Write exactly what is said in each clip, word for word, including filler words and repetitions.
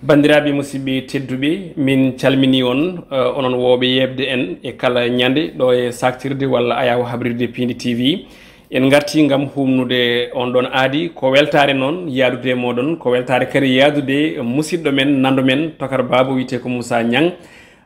Banndiraaɓe musidɓe tedduɓe, min calminii on, eh, onon wooɓe yeeɓde en e kala ñande ɗo e saaktirde walla ayaawo habrirde Piindi T V. En ngartii ngam huumnude on ɗon aadi. Ko weltaare noon yahdude e mooɗon, ko weltaare kadi yahdude e musiɗɗo men, nanndo men, Tokar Baaba, wiyetee ko Moussa Niang,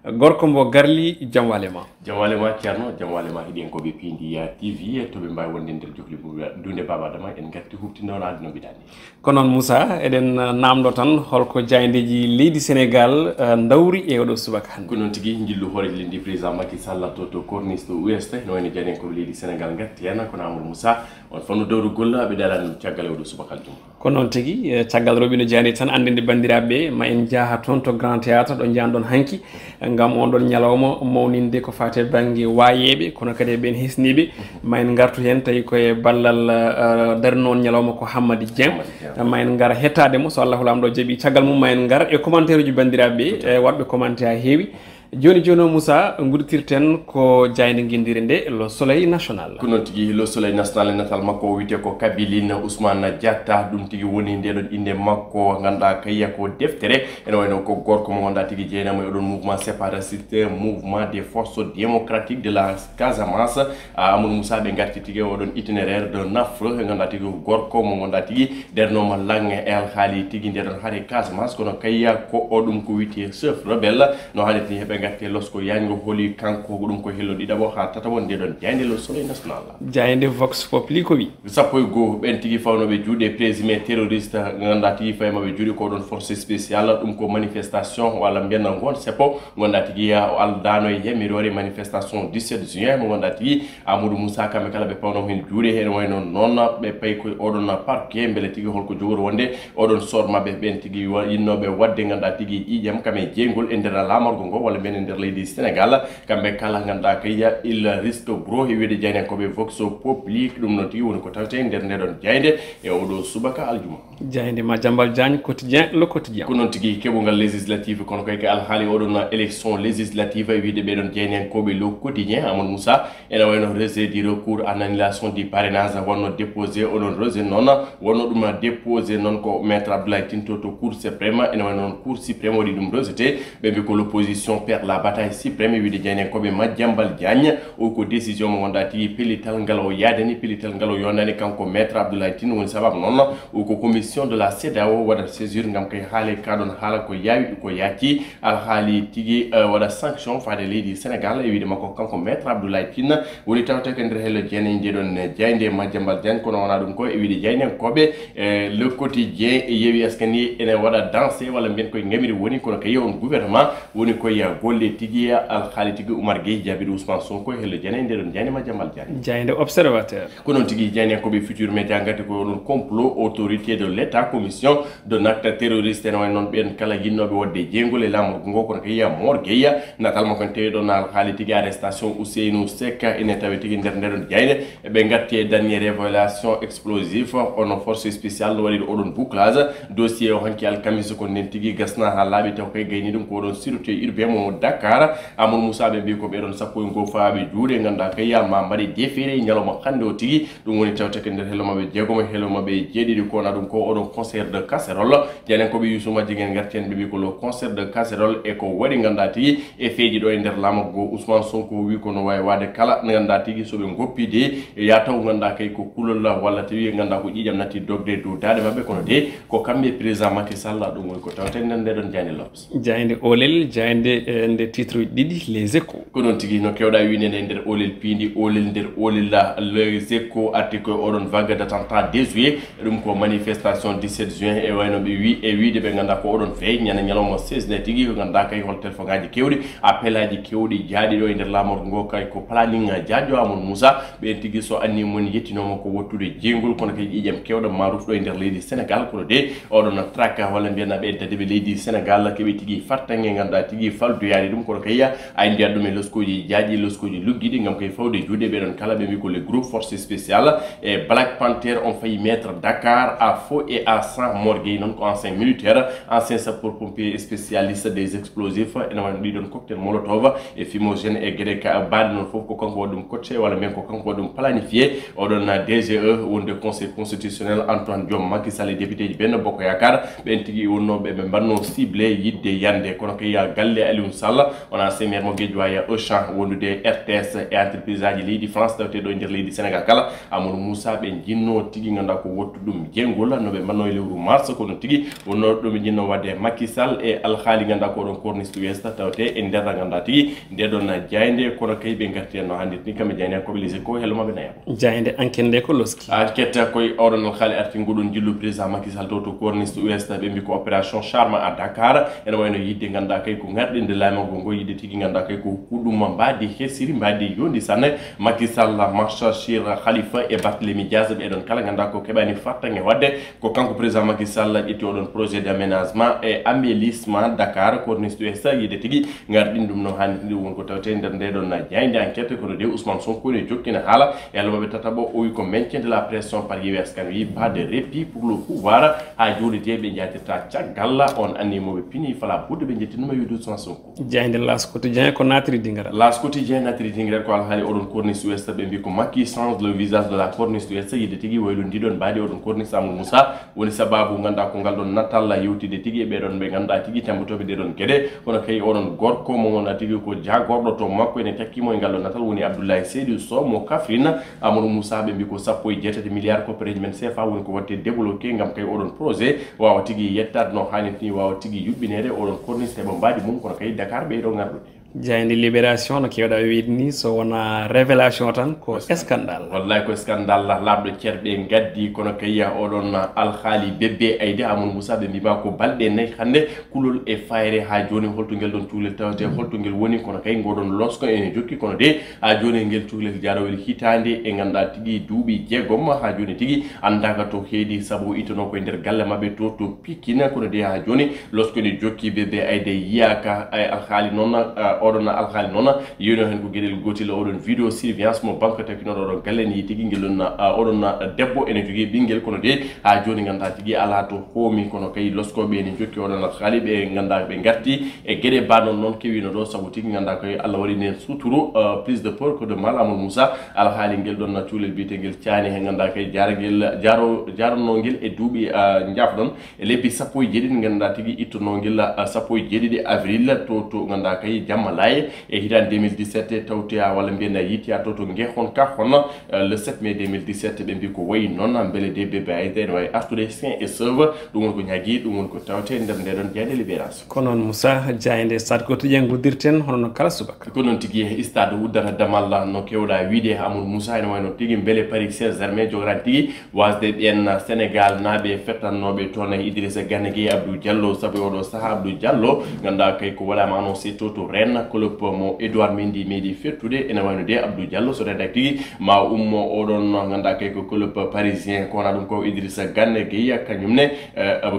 gorko mbo Garli. Jam waale ma. Jam waale ma, Ceerno, jam waale ma heɗiyankooɓe Piindi T V, to ɓe mbaawi wonde nder johli mum, duunde Baaba Adama, en ngartii huuɓtinde on aadi no mbiɗaa ni. Ko noon, Moussa, eɗen, uh, naamndo tan holko jaayndeeji leydi Senegaal, uh, ndawri e oɗo subaka hannde. Ko noon tigi, njillu hooreejo leydi président Macky Sall to, to corniche to ouest, no wayno jaayndeeji ko leydi Senegaal ngatti heen, kono Amadou Moussa, on fanno dawrugol, ɓe daalani ɗum caggal e oɗo subaka aljuma. Ko noon tigi, eh, caggal rewɓe no jaayndeeji tan anndinde banndiraaɓe, ma en njaha toon to Grand Théâtre ɗo njahanɗon hanki, ngam on ɗon ñalawma mawninde ko faati e bannge waayeeɓe, kono kadi e ɓeen hisniiɓe. Ma en ngartu heen, tawi ko e ballal, eh, darnoowo on ñalawma ko Hammadi Dieng. Hammadi Dieng. Ma en ngar hettaade mo, so Allahu Laamɗo jaɓii. Caggal mum, ma en ngar e commentaire uji banndiraaɓe, eh, waɗɓe commentaire haa heewi. Jooni jooni o, Moussa, ngudditirten ko jaaynde ngenndire nde, Le Soleil National. Ko noon tigi, Le Soleil National e natal makko o wiyetee ko Kabiline Ousmane Diatta, ɗum tigi woni nde ɗon innde makko, ngannduɗaa kayya ko deftere. Ene wayno ko gorko mo ngannduɗaa tigi jeenamo e oɗon mouvement séparatiste, Mouvement des Forces Démocratiques de la Casamance. Ah, Amadou Moussa, ɓe ngarti tigi e oɗon itinéraire de Nafre, ngannduɗaa tigi ko gorko mo ngannduɗaa tigi darnooma langue e alhaali tigi nde ɗon hare Casamance, kono kayya ko o ɗum ko wiyetee chef rebelle, no hannirta ni heɓe ngarti e losko yaajngo holi kanko ko ɗum ko hello ɗiɗaɓo haa tataɓo nde ɗon jaaynde Le Soleil National. Jaaynde Vox Populi ko wi? Sappo e goo ɓeen tigi fawnooɓe juuɗe présumé terroriste, ngannduɗaa tigi fawi maɓɓe juuɗe ko ɗon force spéciale, ɗum ko manifestation walla mbiyen ngoon seppo, ngannduɗaa tigi o aldaano e yamiroore manifestation dix-sept juin mo ngannduɗaa tigi Amadou Moussa, kamɓe kala ɓe pawno heen juuɗe, heen wayno noon ɓe payi ko oɗon parquet, mbele tigi holko jogori wonde oɗon sood maɓɓe ɓeen tigi wa-, yinnooɓe waɗde ngannduɗaa tigi ƴiiƴam kam e jeygol e nder laamorgo ngo walla mbiyen e nder leydi Senegaal. Kamɓe kala ngannduɗaa kay ya il risque gros e wiyde jaayndiyankooɓe Vox Populi, ɗum noon tigi woni ko tawetee e nder nde ɗon jaaynde e oɗo subaka aljuma. Jaaynde Madiambal Diagne Quotidien, Le Quotidien. Ko noon tigi keɓungal législative, kono kay ko alhaali oɗon élection législative, e wiyde ɓeɗon jaayndiyankooɓe Le Quotidien, Amadou Moussa, ene wayno rejet du recours en annulation du parrainage wonno déposé, oɗon rejet noon wonno ɗum déposé noon ko Maître Abdoulaye Tine to, to Cour suprême, ene wayno noon Cour suprême waɗi ɗum rejeté. Ɓe mbi ko l'opposition perd la bataille suprême, e wiyde jaayndiyankooɓe Madiambal Diagne. O ko décision mo ngannduɗaa tigi pellital ngal o yaadani, pellital ngal o yondani kanko Maître Abdoulaye Tine. Woni sababu noon o ko commission de la CEDEAO waɗa saisir ngam kay haale ka ɗon haala ko yaawi ko yaacci, alhaali tigi, eh, waɗa sanction faade leydi Senegaal e wiyde makko kanko Maître Abdoulaye Tine woni tawte ko nder hello jeenayi nde ɗon jaaynde Madiambal Diagne, kono wonaa ɗum ko e wiyde jaayndiyankooɓe, eh, Le Quotidien e yeewi askani ene waɗa dansé walla mbiyen koye ngamiri woni, kono kay on gouvernement woni koye golle tigi, alhaali tigi Oumar Gueye jaabiɗo Ousmane Sonko e hello jeenayi nde ɗon jaaynde Madiambal Diagne. Jaaynde Observateur. Ko noon tigi jaayndiyankooɓe Futur Média ngati ko oɗon complot autorité de l'État, commission de acte terroriste, ene wayno noon ɓeen kala yinnooɓe waɗde jeygol e laamorgo ngo, kono kay Mor Gueye, natal makko ne tawi ɗon alhaali tigi arrestation Ousseynou Seck, ene tawi tigi nder nde ɗon jaaynde. Ɓe ngatti e dernier révélation explosif, ono force spéciale no waɗi oɗon bouclage dossier o hanki alkamisa, ko nden tigi gasna haa laaɓi, taw kay gayni ɗum ko oɗon sûreté urbain mo Dakar. Amadou Moussa, ɓe mbi ko ɓeɗon sappo e goo fawaaɓe juuɗe, ngannduɗaa kay ya ma mbaɗe defeere ñalawma hannde o tigi. Ɗum woni tawte ko nder hello maɓɓe jeegomo, hello maɓɓe jeeɗiɗi, ko wona ɗum ko oɗon concert de casserole. Jaayndiyankooɓe Youssouf Madjiguène ngarti heen, ɓe mbi ko le concert de casserole e ko waɗi ngannduɗaa tigi e feeji ɗo e nder laamorgo. Ousmane Sonko wi ko no waawi waade kala, ngannduɗaa tigi so ɓe ngoppi de, ya taw ngannduɗaa kay ko kulol walla tawi ngannduɗaa ko ƴiiƴam natti dogde dow daaɗe maɓɓe, kono de ko kamɓe président Macky Sall, ɗum woni ko tawte nder nde ɗon jaaynde L'Obs. Jaaynde Oolel, jaaynde, eh, nde titre uji ɗiɗi, Les Échos. Ko noon tigi no keewɗaa wiynde nde nder Oolel Piindi, Oolel nder Oolel, Les Échos arti ko oɗon vague d'attentat déjoué, ɗum ko manifestation dix-sept juin, e wayno ɓe wi, e wiyde ɓe ngannduɗaa ko oɗon fey ñande ñalawma seize nde tigi, ko ngannduɗaa kay hol téléphone aji keewɗi, appel aji keewɗi jaaɗi ɗo e nder laamorgo ngo, kay ko planning jaajo Amadou Moussa, ɓeen tigi so anni mum yettinooma ko wottude jeygol, kono kay ƴiiƴam keewɗo ma rufɗo e nder leydi Senegaal, kono de oɗon traque walla mbiyen ɓe dadiɓe leydi Senegaal keɓi tigi fartaŋŋe ngannduɗaa tigi falduya. Yaari ɗum kono kay a indi ɗum e loskooji jaaƴi, loskooji luggiɗi ngam kay fawde juuɗe ɓeɗon kala ɓe mbi ko les groupes forces spéciales e Black Panther on fayi mettre Dakar à feu et à sang. Morgue noon ko ancien militaire, ancien sapeur pompier spécialiste des explosifs, ene wano ɗiɗon cocktail molotov e fumogène e gueɗe ka baɗe noon fof ko kanko waɗi ɗum coaché walla mbiyen ko kanko waɗi ɗum planifié. Oɗon D G E wonde conseil constitutionnel Antoine Diome, Macky Sall e député ji Benno Bokk Yaakaar, ɓen tigi wonnooɓe ɓe mbanno ciblé yidde yande. Kono kay galle Alioune Sall, wona C M R mo Guédiawaye Auchan wondude R T S e entreprise aji leydi France tawte ɗo e nder leydi Sénégal kala, Amadou Moussa ɓe jinno tigi ganduɗa ko wottu ɗum jeyngol no ɓe mbanno e lewru mars. Kono tigi wonno ɗum ɓe jinno wadde Macky Sall e alhaali ganduɗa ko ɗon corniche ouest tawte e nder ganduɗa tigi nde ɗon jayde. Kono kay ɓe garti hen no hanndirta ni kamɓe jayde ko ɓe lise ko hello maɓɓe nayaɓo. Jayde enquête nde ko loski. Enquête koye oɗon alhaali arti nguɗon jillu président Macky Sall to to corniche ouest, ɓe mbi ko opération charme à Dakar. Ene wayno yidde ganduɗa kay ko ngarɗinde laamorgo ngo, yidde tigi ganduɗa kay ko huɗuma mbaadi hesiri mbaadi yondi sanne. Macky Sall, Marchachir Khalifa e Barthélémy Diaz, ɓeɗon kala ganduɗa ko keɓani fartange wadde ko kanko président Macky Sall ƴetti oɗon projet d'aménagement et embellissement Dakar corniche ouest. Yidde tigi ngarɗin ɗum no hannirta ni won ko tawte nder nde ɗon jayde enquête. Kono de Ousmane Sonko ne jokkina haala e almaɓe tataɓo, o wi ko maintien de la pression par Yewwi Askan Wi, pas de répit pour le pouvoir. Ha joni de ɓe jatirta caggal on anni moɓe pini fala budde ɓe jettinuma wiide Ousmane Sonko. Jayde L'As Quotidien ko natiri dingiral. L'As Quotidien natiri dingiral ko alhaali oɗon corniche ouest, ɓe mbi ko Macky change le visage de la corniche ouest. Yidde tigi waylo ndiɗon mbaadi oɗon corniche Amadou Moussa woni sababu ganduɗa ko ngal ɗon natal yewtide tigi e ɓeɗon ɓe ganduɗa tigi tambotoɓe ɗeɗon gueɗe. Kono kay oɗon gorko mo wona tigi ko jagorɗo to makko ene takkimo e ngal ɗon natal woni Abdoulaye Seydou Sow mo Kaffrine. Amadou Moussa ɓe mbi ko sappo e jeetati milliards koppereji men C F A woni ko watte débloqué ngam kay oɗon projet wawa tigi yettade no hannirta ni, wawa tigi yuɓɓinede oɗon corniche heɓa mbaadi mum. Kono kay Dakar ɓeyɗo ngarɗude. Jayde Libération no kewɗa wiide ni so wona révélation tan ko scandale. Wallay ko scandale laaɓɗo cerɓe gaddi. Kono kay oɗon alhaali bébé ayde Amadou Moussa ɓe mbima ko balɗe nayyi hannde kulol e fayre. Ha joni holto ngel ɗon cukalel tawete, holto ngel woni? Kono kay ngoɗon losko ene jokki, kono de ha joni ngel cukalel jarowel hitande e ganduɗa tigi duuɓi jeegom ha joni tigi andaka to heedi, saabu ittono koye nder galle mabɓe to to Pikine. Kono de ha joni losko ne jokki bébé ayde yiyaka e alhaali noon. Oɗon alhaali noon yewno hen ko gueɗel gotel, oɗon vidéo surveillance mo banque takkinoɗo oɗon galle ni tigi ngel ɗon oɗon debbo ene jogui ɓinguel. Kono de ha joni ganduɗa tigi ala to hoomi. Kono kay loskoɓe ene jokki oɗon alhaali ɓe ganduɗa ɓe garti e gueɗe ba noon noon kewino ɗo, saabu tigi ganduɗa koye Allah waɗi nden suturu. Plus de peur que de mal. Amadou Moussa alhaali ngel ɗon cukalel biyeteguel caani he ganduɗa kay jaragel jaro jaranogel e duuɓi jafɗon e lebbi sappo e jeeɗiɗi ganduɗa tigi ittonogel sappo e jeeɗiɗi avril to to ganduɗa kay Jammalaye e hitande deux mille dix-sept tawtoya walla mbiyen yittoya to to Ngehon Kahon. Le sept mai deux mille dix-sept ɓe mbi ko wayi noon beele de bébé ayde ene wawi artude sain et sauve. Ɗum woni ko ñaagi, ɗum woni ko tawte nder nde ɗon jayde Libération. Ko noon Moussa, jayde Stade Quotidien guddirten hono no kala subaka. Ko noon tigi e stade uddata damal no kewɗa wiide Amadou Moussa ene wayno tigi beele Paris Saint-Germain jogorani tigi wasde ɓen Sénégal naaɓe fettannoɓe toon e Idrissa Gana Gueye, Abdou Diallo, saabu e oɗo saaha Abdou Diallo ganduɗa kay ko waɗama annoncé to to Rennes, club mo Edouard Mendy meeɗi fettude. Ene wayno de Abdou Diallo so rendak tigi ma ummo oɗon ganduɗa kay ko club parisien, ko wona ɗum ko Idrissa Gana Gueye kañum ne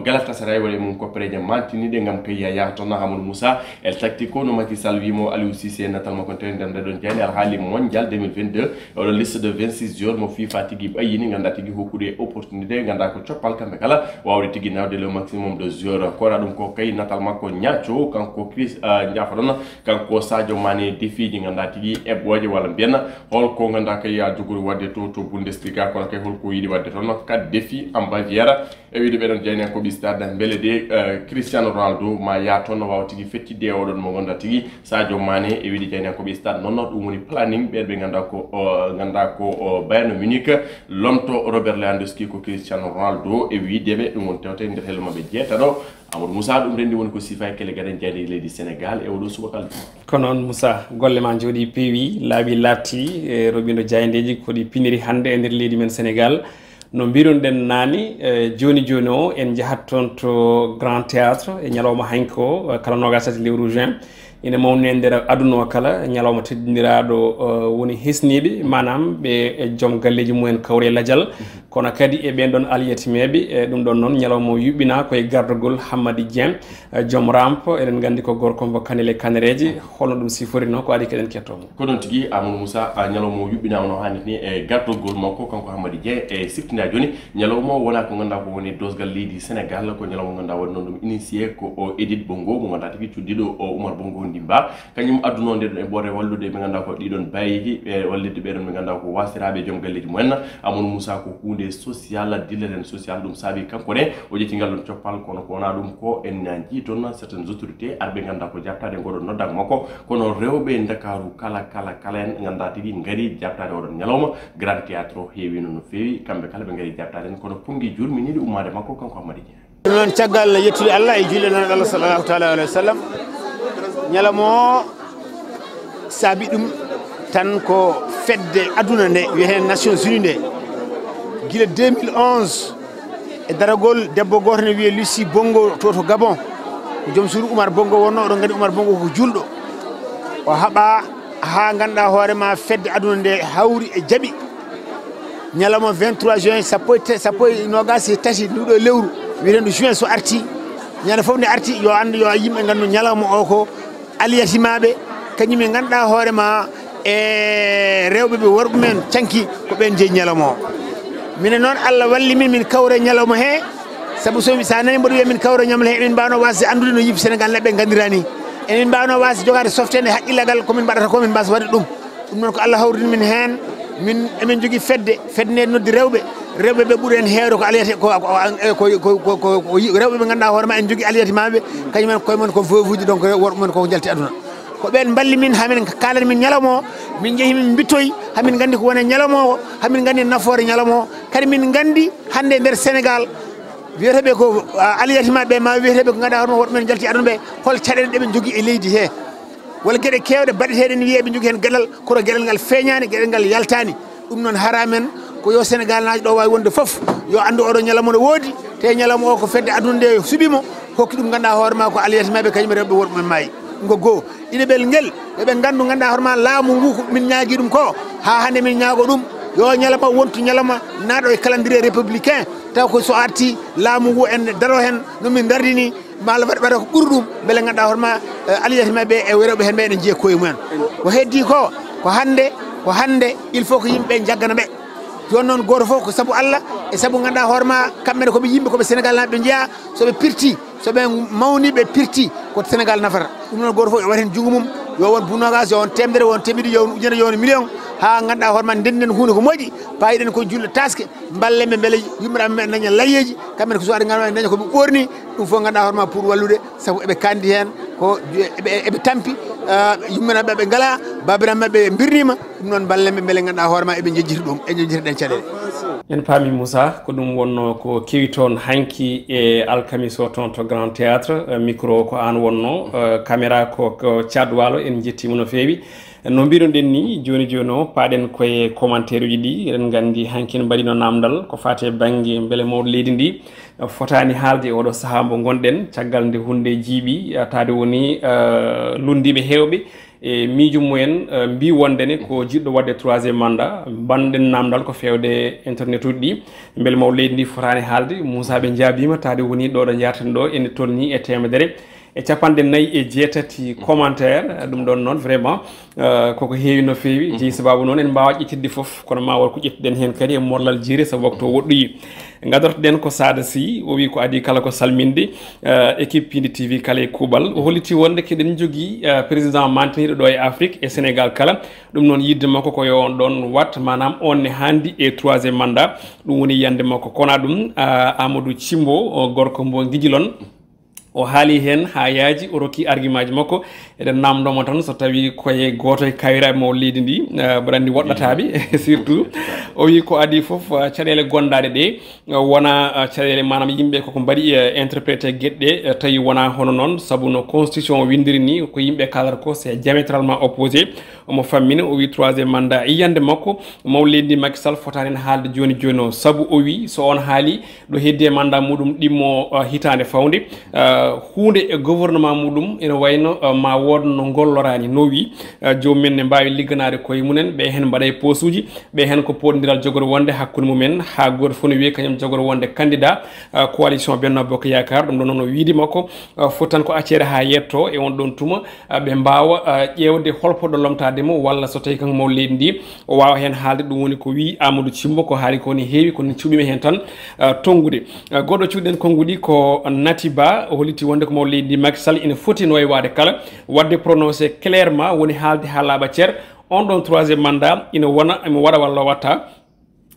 Galatasaray waɗi mum koppereje maltiniɗe gam kay yaya toon. Amadou Moussa El Tactico no Macky Sall wimo Aliou Cissé natal makko tawi nder nde ɗon jayde alhaali mondial deux mille vingt-deux. Oɗo liste de vingt-six joueurs mo FIFA tigi ɓayyini, ganda tigi hokkude opportunité, ganda ko coppal kamɓe kala wawde tigi nawde le maximum de joueurs. Kono ɗum ko kay natal makko Niacho, kanko Chris, jafoɗon, kanko Sadio Mané, défi ji ganda tigi eɓɓoje walla mbiyen holko ganda kay ya jogori wadde to to Bundesliga, kono kay holko yiɗi wadde toon, quatre défis en Bavière. E wiide ɓeɗon jaynen ko ɓi stade beele de Cristiano Ronaldo ma ya toon no wawa tigi fettidde e oɗon mo gonda tigi Sadio Mané. E wiide jaynen ko ɓi stade noon ɗum woni planning ɓen ɓe ganda ko ganda ko Bayern Munich lomto Robert Lewandowski ko Cristiano Ronaldo. E wiideɓe ɗum woni tewte nder hello maɓɓe jeetaɗo. Amadou Moussa ɗum rendi woni ko sifa e kele gaɗen jayde leydi Sénégal e oɗo subakal. Ko noon Moussa, golle ma jooɗi peewi, laaɓi laaɓti e roɓindo jaydeji ko ɗi piniri hannde e nder leydi men Sénégal. No mbirunoɗen naane, eh, jooni jooni o, en njahat toon to Grand Théâtre e ñalawma hanki o, eh, kala noogaas tati lewru juin. Ina mawni e nder aduna o kala, ñalawma teddindiraaɗo, eh, woni hisniiɓe, maanaam ɓe e joom galleeji mumen kawri e lajal. kono kadi e ɓeen ɗoon alyatimeeɓe. E ɗum ɗoon noon, ñalawma o yuɓɓinaa ko e gardagol Hammadi Dieng, e joom rampo, eɗen nganndi ko gorko mbo kanel e kanereeje. Holno ɗum siforinoo? Ko adii ko eɗen kettoo mo. Ko noon tigi, Amadou Moussa, a, ñalawma o yuɓɓinaama no haanirta ni e gardagol makko, kanko Hammadi Dieng, e siftinaa jooni. Ñalawma o wonaa ko ngannduɗaa ko woni doosgal leydi Sénégal, ko ñalawma mo ngannduɗaa waɗi noon ɗum initié ko o Edith Bongo, mo ngannduɗaa tigi cuddiɗo o Oumar Bongo Ndimba. Kañum adduno nde ɗon e ɓoore wallude ɓe ngannduɗaa ko ɗiɗon bayeeji, ɓe wallitde ɓe ɗon ɓe ngannduɗaa ko waasiraaɓe joom galleeji mumen. Amadou Moussa, ko huunde social, dilleren social, ɗum saabi kanko ne o ƴetti ngal ɗon coppal, kono ko wonaa ɗum ko en njii toon certaines autorités arɓe ngannduɗaa ko jaabtaade ngoɗon noddaango makko, kono rewɓe Ndakaaru kala, kala, kala en ngannduɗaa tigi ngari jaabtaade oɗon ñalawma. Grand Théâtre o heewino no feewi, kamɓe kala ɓe ngari jaabtaade en, kono punngi jurminiiɗi ummaade makko kanko Hammadi Dieng. Ɗum noon, caggal yettude Allah e juulde Nulaaɗo Allah sallallahu taala alayhi wa sallam, ñalawma o saabi ɗum tan ko fedde aduna nde wiyetee Nations Unies nde. Gila deux mille onze, e daragol debbo gooto ne wiyee Lucie Bongo to, to Gabon. Ko joom suudu Oumar Bongo wonnoo, oɗon nganndi Oumar Bongo ko juulɗo. O haɓaa haa ngannduɗaa hoore ma fedde aduna nde hawri e jaɓi. Ñalawma vingt-trois juin, sappo e te-, sappo e noogaas e tati nduɗo lewru, wiyeteendu juin so arti, ñande fof nde arti, yo anndu, yo yimɓe nganndu ñalawma o ko alyatimaaɓe, kañum en ngannduɗaa hoore ma e rewɓe ɓe worɓe men canki, ko ɓeen jeyi ñalawma o. Minen noon, Allah walli min, min kawra e ñalawma he, sabu so mi, so a nani mboɗo wiya min kawra e ñalawma he, emin mbaawno waasde anndude no yimɓe Sénégal naɓe nganndiraa ni. Emin mbaawno waasde jogaade softeende haqqillagal ko min mbaɗata ko, min mbaasa waɗde ɗum. Ɗum noon ko Allah hawridini min heen. Min, emin njogii fedde, fedde nde noddi rewɓe. Rewɓe ɓe ɓuri en heewde ko aliyati, ko, ko, ko, ko, ko, ko yi-, rewɓe ɓe ngannduɗaa hoore ma en njogii aliyati maɓɓe, kañum en koye mum ko veuve uji, donc worɓe mum ko njalti aduna. Ko ɓeen mballi min, hamin kaalani min ñalawma o, min njehi min mbittoyi, hamin nganndi ko woni e ñalawma o, hamin nganndi nafoore ñalawma o, kadi min nganndi hannde e nder Sénégal, wiyeteeɓe ko, a, aliyati maɓɓe, ma wiyeteeɓe ko ngannduɗaa hoore ma worɓe men njalti aduna ɓe, hol caɗeele ɗe ɓe njogii e leydi he? Walla geɗe keewɗe baɗeteeɗe ne wiyee ɓe njogii heen geɗal, kono geɗal ngal feeñaani, geɗal ngal yaltaani. Ɗum noon, haramen ko yo Sénégalnaajo ɗo waawi wonde fof, yo anndu oɗo ñalawma no woodi, te ñalawma o ko fedde aduna nde suɓii mo, hokki ɗum ngannduɗaa hoore ma ko aliyati maɓɓe, kañum rewɓe worɓe men maayi. Ɗum ko goo. Ɗiɗaɓel ngel, yo ɓe nganndu, ngannduɗaa hoore ma laamu ngu ko min ñaagii ɗum ko, haa hannde min ñaago ɗum, yo ñalawma wontu ñalawma naatɗo e calendrier républicain, taw ko so arti laamu ngu en daro heen no min ndardini, ma Allah waɗa, waɗa ko ɓuri ɗum, mbele ngannduɗaa hoore ma, eh, aliyati maɓɓe e rewɓe heen ɓe ene njiya koye mumen. Ko heddii ko, ko hannde, ko hannde il faut ko yimɓe ɓe njaggana ɓe. Jooni noon gooto fof ko sabu Allah, e sabu ngannduɗaa hoore ma kamɓe ne ko ɓe yimɓe, ko ɓe Sénégal naaɓe ɓe njeyaa, so ɓe pirti, so ɓe mawni ɓe pirti, ko Sénégal nafata. Ɗum noon gooto fof yo waɗ heen junngo mum, yo won bu noogaas, yo won teemedere, yo won teemedde ɗiɗi, yo won ujunere, yo won million, haa ngannduɗaa hoore ma ndennden huunde ko moƴƴi, payiɗen ko juulɗo taaske, mballen ɓe mbele yummiraaɓe men daña layyeeji, kamɓe ne ko suwade ngal daña ko ɓe ɓoorni, ɗum fof ngannduɗaa hoore ma pour wallude, sabu eɓe kaandi heen, ko eɓe, eɓe tampi, ah, yummiraaɓe maɓɓe ngalaa, baabiraaɓe maɓɓe mbirniima, ɗum noon mballen ɓe mbele ngannduɗaa hoore ma eɓe njejjiti ɗum, e njejjiti ɗen caɗeele. En paami Moussa, ko ɗum wonnoo ko kewi toon hanki e alkamis o toon to Grand Théâtre. Eh, micro o ko aan wonnoo, eh, caméra ko, ko Thiat Walo, en njettiima no feewi. No mbiruɗen ni, jooni jooni o, paaɗen koye commentaire uji ɗi. Eɗen nganndi hanki en mbaɗino naamndal ko faati e bannge mbele mawɗo leydi ndi, eh, fotaani haalde e oɗo sahaa mbo ngonɗen, caggal nde huunde jiiɓi, eh, taade woni, eh, lunndiiɓe heewɓe e miijo mumen, eh, mbii wonde ne ko jiɗɗo waɗde troisième mandat. Mbaɗɗen naamndal ko feewde internet uji ɗi, mbele mawɗo leydi ndi fotaani haalde. Moussa, ɓe njaabiima, taade woni ɗo ɗo njaarten ɗo, ene tolnii e teemedere e capanɗe nayi e jeetati commentaire. Ɗum ɗoon noon, vraiment, eh, koko heewi no feewi. Jeyi sabaabu noon en mbaawa ƴettitde fof, kono ma won ko ƴettuɗen heen kadi e morlal jiire, sabu waktu o woɗɗoyi. Ngadortoɗen ko Sada Sy, o wi ko adii kala ko salminde, eh, équipe Pindi T V kala e kuuɓal. O holliti wonde keɗen njogii, eh, président mantiniiɗo ɗo e Afrique e Sénégal kala. Ɗum noon, yiɗde makko ko yo on ɗoon wat, maanaam on ne haandi e troisième mandat. Ɗum woni yiyannde makko. Kono ɗum, eh, Amadou Thimbo, o gorko mbo Ngijilon, o haali heen haa yaaji, o rokki argument ji makko. Eɗen naamndoo mo tan so tawii koye gooto e kawiraaɓe mawɗo leydi ndi, eh, mboɗo anndi woɗɗataaɓe, surtout. O wii ko adii fof, eh, caɗeele gonndaɗe ɗe, eh, wonaa, eh, caɗeele, maanaam yimɓe koko mbaɗi, eh, interprété geɗe ɗe, eh, tawi wonaa hono noon, sabu no constitution o winndiri ni, ko yimɓe kaalata ko c'est diamétralement opposé. Omo fammina, o wii troisième mandat e yiyannde makko, mawɗo leydi ndi Macky Sall fotaani heen haalde jooni jooni o, sabu o wii so on haali ɗo heddi e mandat muɗum ɗimmo, eh, hitaande fawde, eh, huunde e gouvernement muɗum ene wayno, eh, ma wood no ngolloraani, no wi, eh, joomum en ne mbaawi ligganaade koye mumen, ɓe heen mbaɗa e poosuuji, ɓe heen ko poondiral jogori wonde hakkunde mumen, haa gooto fof no wiya kañum jogori wonde candidat, eh, coalition Benno Bokk Yaakaar. Ɗum ɗo noon o wiide makko, eh, foti tan ko accere haa yetto e on ɗon tuma, eh, ɓe mbaawa, eh, ƴeewde holpoɗo lomtaade mo, walla so tawi kanko maw leydi ndi o waawa heen haalde. Ɗum woni ko wi Amadou Thimbo, ko haali ko ne heewi, kono cuɓiima heen tan, eh, tonngude. Eh, goɗɗo cuɗɗen konnguɗi ko Nati Ba, o holliti wonde ko maw leydi ndi Macky Sall ina foti no e waade kala, waɗde prononcé clairement, woni haalde haa laaɓa cer, on ɗon troisième mandat ina wona, imo waɗa walla watta.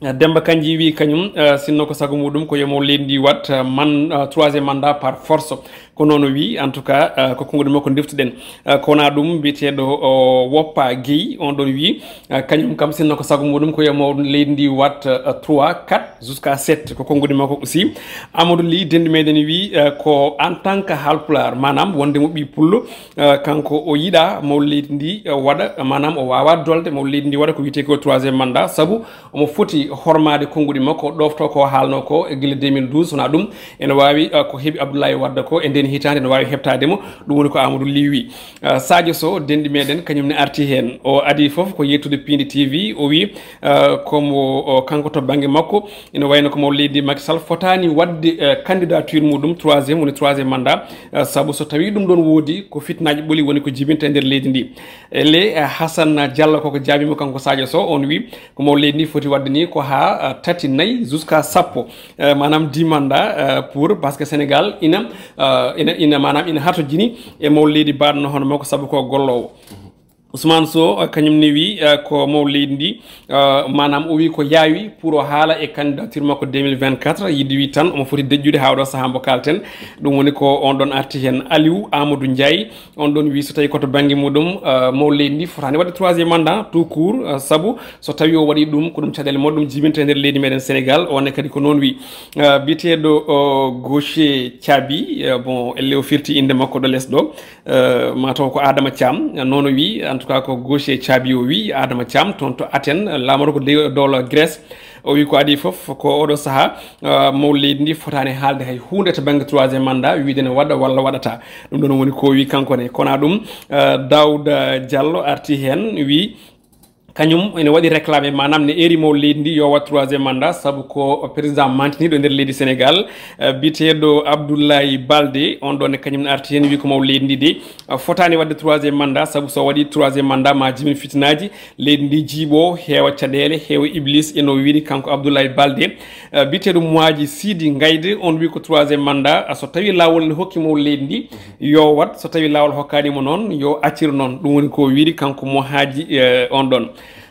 Eh, Demba Kandji wi kañum, eh, sinno ko sago muɗum ko yo maw leydi ndi waɗ, eh, man, eh, troisième mandat par force. Ko noon o wi, en tout cas, eh, ko konnguɗi makko ndeftuɗen. Eh, ko wona ɗum biyeteeɗo o Woppa Guèye, on ɗon wi, eh, kañum kam sinno ko sago muɗum ko yo maw leydi ndi waɗ, eh, trois, quatre, jusqu'à sept, ko konnguɗi makko aussi. Amadou Ly, dendu meɗen wi, eh, ko en tant que Haalpulaar, maanaam wonde mo ɓii pullo, eh, kanko o yiɗa maw leydi ndi, eh, waɗa, maanaam o waawa dolde maw leydi ndi waɗa ko wiyetee ko troisième mandat, sabu omo foti hormaade konnguɗi makko, ɗofto ko haalno ko e gila deux mille douze, wona ɗum ene waawi, eh, ko heɓi Abdoulaye Wade ko e nden hitaande ene waawi heɓtaade mo. Ɗum woni ko Amadou Ly wi. Eh, Sadio Sow, denɗi meɗen, kañum ne arti heen. O adi fof ko yettude Piindi T V, o wi, eh, komo, o, kanko to bannge makko, ina wayno ko maw leydi Macky Sall fotaani waɗde, eh, candidature muɗum troisième, woni troisième mandat, eh, sabu so tawi ɗum ɗon woodi, ko fitnaaji ɓoli woni ko jibinta e nder leydi ndi. Ele, eh, Hassan Diallo koko jaabiima kanko Sadio Sow, on wi ko maw leydi ndi foti waɗde ni ko haa, eh, tati, nayi, jusqu'à sappo, eh, maanaam dix mandat, eh, pour, parce que Sénégal ina, eh, ina, ina, maanaam ina hatojini e maw leydi baɗno hono makko sabu ko golloowo. Ousmane Sow, eh, kañum ne wi, eh, ko maw leydi ndi, eh, maanaam o wi ko yaawi pour o haala e candidature makko deux mille vingt-quatre, yiɗi wi tan omo foti deƴƴude haa oɗo sahaa mbo kalten. Ɗum woni ko on ɗon arti heen. Aliou Amadou Ndiaye, on ɗon wi so tawi ko to bannge muɗum, eh, maw leydi ndi fotaani waɗde troisième mandat tout court, eh, sabu so tawi o waɗi ɗum, ko ɗum caɗeele mawɗe ɗum jibinta e nder leydi meɗen Sénégal. On ne kadi ko noon wi. Eh, biyeteeɗo, o, Gaucher Thiaby, eh, bon, elle o firti innde makko ɗo les ɗo. Eh, mataw ko Adama Thiam, noon o wi, en tout cas ko Gaucher Thiaby o wi, Adama Thiam, toon to Athènes, laamorgo de-, dowla Grèce. O wi ko adi fof, ko oɗo sahaa, eh, maw leydi ndi fotaani haalde hay huunde to bannge troisième mandat, wiide ne waɗa walla waɗata. Ɗum ɗon woni ko wi kanko ne. Kono ɗum, eh, Daouda Diallo arti heen, wi kañum ene waɗi réclamé, maanaam ne eri maw leydi ndi yo waɗ troisième mandat, sabu ko président mantiniiɗo e nder leydi Sénégal, eh, biyeteeɗo Abdoulaye Baldé, on ɗon ne kañum ne arti heen, wi ko maw leydi ndi de, eh, fotaani waɗde troisième mandat, sabu so waɗi troisième mandat ma jimin fitinaaji, leydi ndi jiiɓo, heewa caɗeele, heewa iblis, e no wiri kanko Abdoulaye Baldé. Eh, biyeteeɗo Moaji Sidi Ngayde, on wi ko troisième mandat, eh, so tawi laawol ne hokki maw leydi ndi, yo waɗ, so tawi laawol hokkaani mo noon, yo accir noon. Ɗum woni ko wiri kanko Mohaji, eh, on ɗon.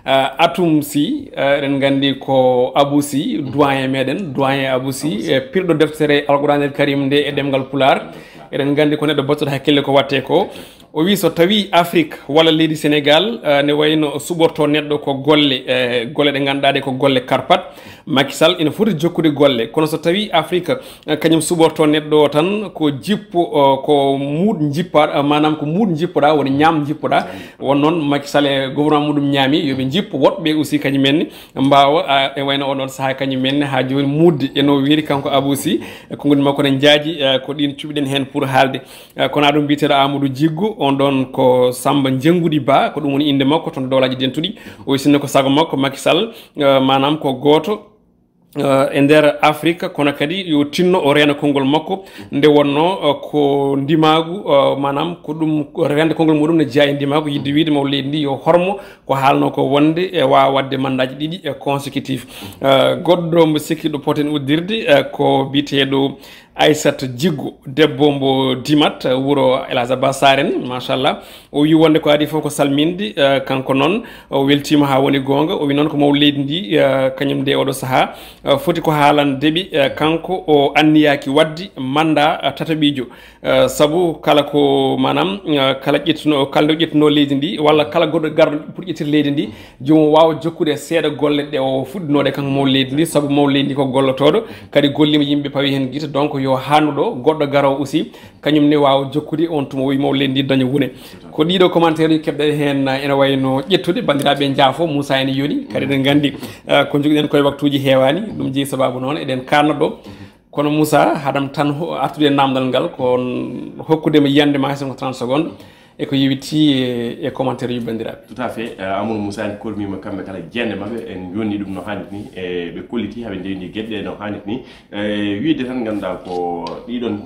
Eh, Atum Sy, eh, eɗen nganndi ko Abou Sy, doyen meɗen, doyen Abou Sy, eh, pirɗo deftere Alquran El Karim nde e ɗemngal Pulaar. Eɗen nganndi ko neɗɗo battuɗo hakkille ko watte ko. O wi so tawi Afrique walla leydi Sénégal, eh, ne wayno suɓorto neɗɗo ko golle, eh, golle ɗe ngannduɗaa ɗe ko golle karpat, Macky Sall ina foti jokkude golle. Kono so tawi Afrique, eh, kañum suɓorto neɗɗo o tan ko jippo, o, ko muud jippa, eh, maanaam ko muud jippoɗa, woni ñaam jippoɗa. Won noon Macky Sall e gouvernement muɗum ñaami, yo ɓe jippo woɗɓe aussi kañum en mbaawa, eh, e wayno on ɗon sahaa kañum en haa jooni muudde e no wiri kanko Abou Sy, e konnguɗi makko ne njaaji, eh, ko ɗin cuɓiɗen heen pour haalde. Eh, kono ɗum biyeteeɗo Amadou Jiggo, on ɗon ko Samba Jengudi Ba, ko ɗum woni innde makko, toon Dowlaaji Dentuɗi. O wi sinno ko sago makko, Macky Sall, eh, maanaam ko gooto, eh, e nder Afrique, kono kadi yo tinno o reena konngol makko. Nde wonnoo, eh, ko ndimaagu, eh, maanaam ko ɗum, ko reende konngol muɗum ne jeyaa e ndimaagu, yiɗde wiyde maw leydi ndi yo hormo ko haalno ko wonde e waawa waɗde mandaaji ɗiɗi e consécutif. Eh, goɗɗo mo sikki ɗo poten uddirde, eh, ko biyeteeɗo Aissata Jiggo, debbo mbo Dimat, wuro El Hadj Abbas Sarr en, machallah. O wi wonde ko adi fof ko salminde, eh, kanko noon o weltiima haa woni goonga. O wi noon ko maw leydi ndi, eh, kañum nde oɗo sahaa, eh, foti ko haalan deɓi, eh, kanko o anniyaaki waɗde mandat, eh, tataɓiijo. Eh, sabu kala ko, maanaam, eh, kala ƴettuno, kala nde ƴettuno leydi ndi, walla kala goɗɗo garɗo pour ƴettir leydi ndi, joomum waawa jokkude seeɗa golle ɗe o fuɗɗinooɗe kanko maw leydi ndi, sabu maw leydi ndi ko gollotooɗo, kadi golliima yimɓe pawi heen gite, donc yo haanuɗo goɗɗo garowo aussi, kañum ne waawa jokkude on tuma, o wi maw leydi ndi daña wune. Ko ɗiɗo commentaire uji keɓɗen heen, ene wayno ƴettude, banndiraaɓe njaafo, Moussa ene yoni, kadi eɗen nganndi, eh, ko njogiɗen koye waktuuji heewaani, ɗum jeyi sababu noon eɗen kaanna ɗo. Kono Moussa, haɗam tan ho- artude e namdal ngal, ko on hokkude mo yiyannde ma, hay so ko trente secondes, e ko yowiti e, e commentaire yu banndiraaɓe. Tout à fait. Amadou Moussa en kolmiima kamɓe kala jiyannde maɓɓe, en jonni ɗum no haaniti ni, e ɓe kolliti haɓe ndewni geɗe ɗe no haaniti ni. E wiyde tan ngannduɗaa ko ɗiɗon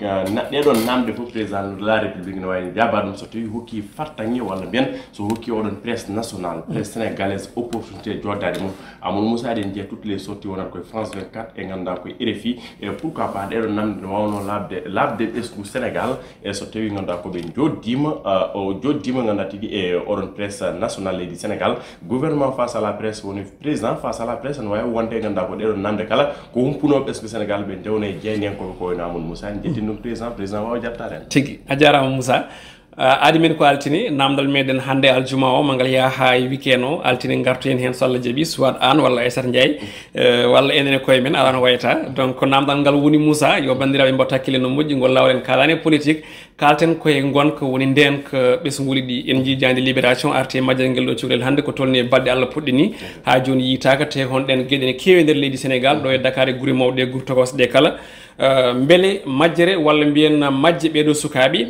ɗeɗon namde fof, président de la république no waawi jaaba ɗum so tawi hokki fartaŋŋe walla mbiyen so hokki oɗon presse nationale, presse sénégalaise, opportunité joddaade mum. Amadou Moussa, eɗen njiya toutes les sorties wonata koye France vingt-quatre, e ngannduɗaa koye R F I, e pourquoi pas ɗeɗon namde no waawno laaɓde laaɓde ɓesngu Sénégal, e so tawi ngannduɗaa ko ɓe joddiima o joddiima ngannduɗaa tigi e oɗon presse nationale leydi Sénégal. Gouvernement face à la presse woni président face à la presse, no waawi wonde ngannduɗaa ko ɗeɗon namde kala ko humpunoo ɓesngu Sénégal, ɓe ndewna e jeyniyankooɓe ko wayno Amadou Moussa. En njettin ɗum président, président waawa jattaade en. Tigi a jaaraama Moussa. Aadi men ko altine, namdal meɗen hannde aljuma o ma ngal yaha haa e weekend o, altine ngartoyen heen so Allah jaɓi, soit aan walla Aissata Ndiaye, walla enen e koye men, alaa no wayata. Donc ko namdal ngal woni Moussa, yo banndiraaɓe mbaɗ hakkille no moƴƴi, ngol laawol en kaalaani e politique, kaalten koye ngonka woni ndeenka ɓesnguuli ɗi. En njii jaaynde Libération arti e majjal ngel ɗo cukalel hannde ko tolni e balɗe Allah puɗɗi ni, haa jooni yiytaaka, te honɗen geɗe ne keewi e nder leydi Sénégal, ɗo e Dakar e gure mawɗe e gure tokosɗe kala. Mbele majjere walla mbiyen majje ɓeeɗo sukaaɓe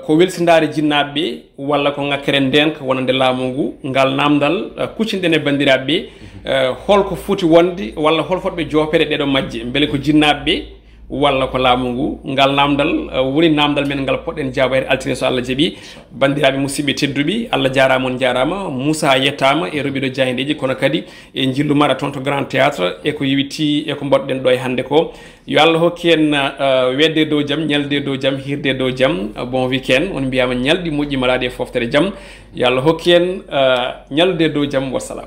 ko welsindaare jinnaaɓe ɓe walla ko ŋakkere ndeenka wonande laamu ngu? Ngal naamndal kuccinɗen e banndiraaɓe ɓe, holko foti wonde walla hol fotɓe joopere ɗeeɗo majje? Mbele ko jinnaaɓe ɓe walla ko laamu ngu? Ngal naamndal woni naamndal men ngal poɗɗen jaaboyde altine so Allah jaɓi. Banndiraaɓe musidɓe tedduɓe, Allah jaaraama, on njaaraama. Moussa yettaama e robiɗo jaayndeeji, kono kadi e njillu mara toon to Grand Théâtre e ko yowiti e ko mbaɗɗen ɗo e hannde ko. Yo Allah hokku en wedde dow jam, ñalde dow jam, hirde dow jam. Bon weekend, on mbiyaama ñalɗi moƴƴi malaaɗi e foftere jam. Yo Allah hokku en ñalde dow jam, wassalam.